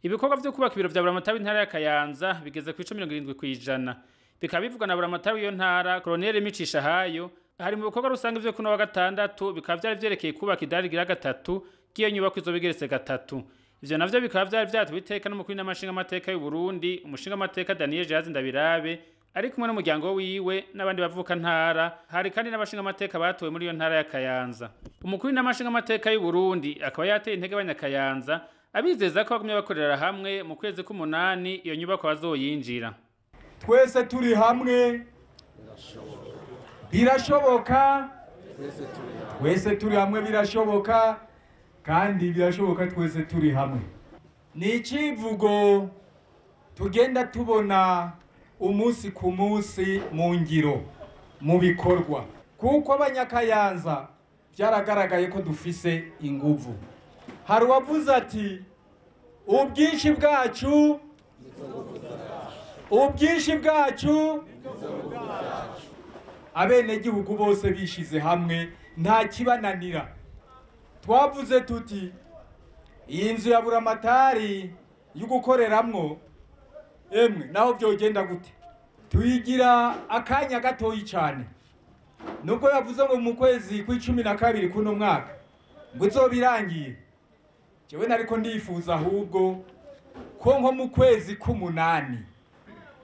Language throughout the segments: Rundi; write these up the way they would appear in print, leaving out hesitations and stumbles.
Ibikorwa vyo kubaka ibiro vya Buramatari w'intara ya Kayanza bigeze ku 70%. Bikaba bivugwa na Buramatari w'iyo ntara, Colonel Micisha Hayo, hari mu bikorwa rusange vyo kuno wa gatandatu, bikaba vyari vyerekeye kubaka idari rigira gatatu ry'iyo nyubako izoba igeretse gatatu. Ivyo navyo bikaba vyari vyatuwe iteka n'umukuru w'inama amateka y'u Burundi, umushinga amateka Daniel Jazi Ndabirabe, ari kumwe n'umuryango wiwe n'abandi bavuka ntara. Hari kandi n'abashinga amateka batowe muri iyo ntara ya Kayanza. Umukuru w'inama amateka y'u Burundi akaba yateye intege abanyakayanza, abizeza ko bagumye bakorera hamwe, mu kwezi k'umunani iyo nyubako bazoyinjira. Twese turi hamwe birashoboka, twese turi hamwe birashoboka, kandi birashoboka twese turi hamwe. Ni icivugo tugenda tubona umunsi ku munsi mu ngiro, mu bikorwa, kuko abanyakayanza byaragaragaye ko dufise inguvu. Hari uwavuze ati: "Ubwinshi bwacu, ubwinshi bwacu." Abenegihugu bose bishize hamwe, nta kibananira. Twavuze tuti iyi nzu ya Buramatari yo gukoreramwo, emwe naho byogenda gute, tuyigira akanya gatoyi cyane. Nubwo yavuze ngo mu kwezi kw'12 kuno mwaka ngo izoba irangiye, jewe nariko ndifuza ahubwo ko nko mu kwezi k'umunani,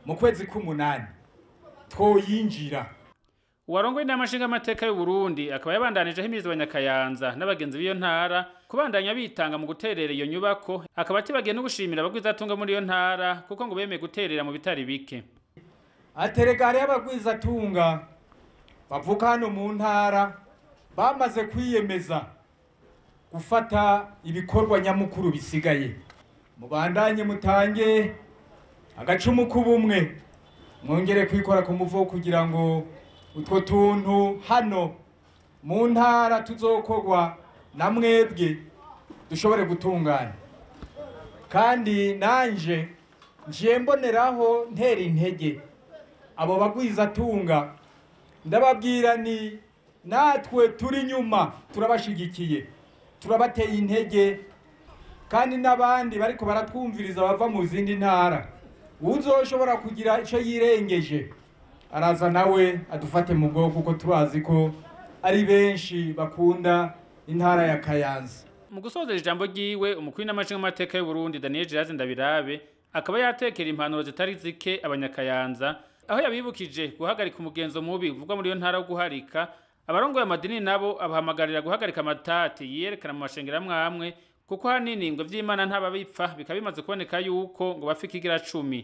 mu kwezi k'umunani twoyinjira. Uwarongoye inama nshingamateka y'u Burundi akaba yabandanije ahimiriza abanyakayanza n'abagenzi b'iyo ntara kubandanya bitanga mu guterera iyo nyubako, akaba atibagiye no gushimira abagwizatunga muri iyo ntara, kuko ngo bemeye guterera mu bitari bike. Aterega hariho abagwizatunga bavuka hano mu ntara bamaze kwiyemeza gufata ibikorwa nyamukuru bisigaye. Mubandanye mutange agacumu k'ubumwe, mwongere kwikora ku muvo kugira ngo utwo tuntu hano mu ntara tuzokorwa na mwebwe dushobore gutungana. Kandi nanje njiye mboneraho ntera intege abo bagwizatunga, ndababwira ni natwe turi nyuma turabashigikiye, turabateye intege. Kandi n'abandi bariko baratwumviriza bava mu zindi ntara, uzoshobora kugira ico yirengeje araza nawe adufate mu bwoko, kuko turazi ko ari benshi bakunda intara ya Kayanza. Mu gusozera ijambo ryiwe, umukuru w'inama nshingamateka y'u Burundi Daniel Girazi Ndabirabe akaba yatekera impanuro zitari zike abanyakayanza, aho yabibukije guhagarika umugenzo mubi uvugwa muri iyo ntara wo guharika. Abarongoye amadini nabo abahamagarira guhagarika amatati yerekana mu mashengero amwe amwe, kuko hanini ngo vy'Imana ntababipfa, bikaba bimaze kuboneka yuko ngo bafika igira 10.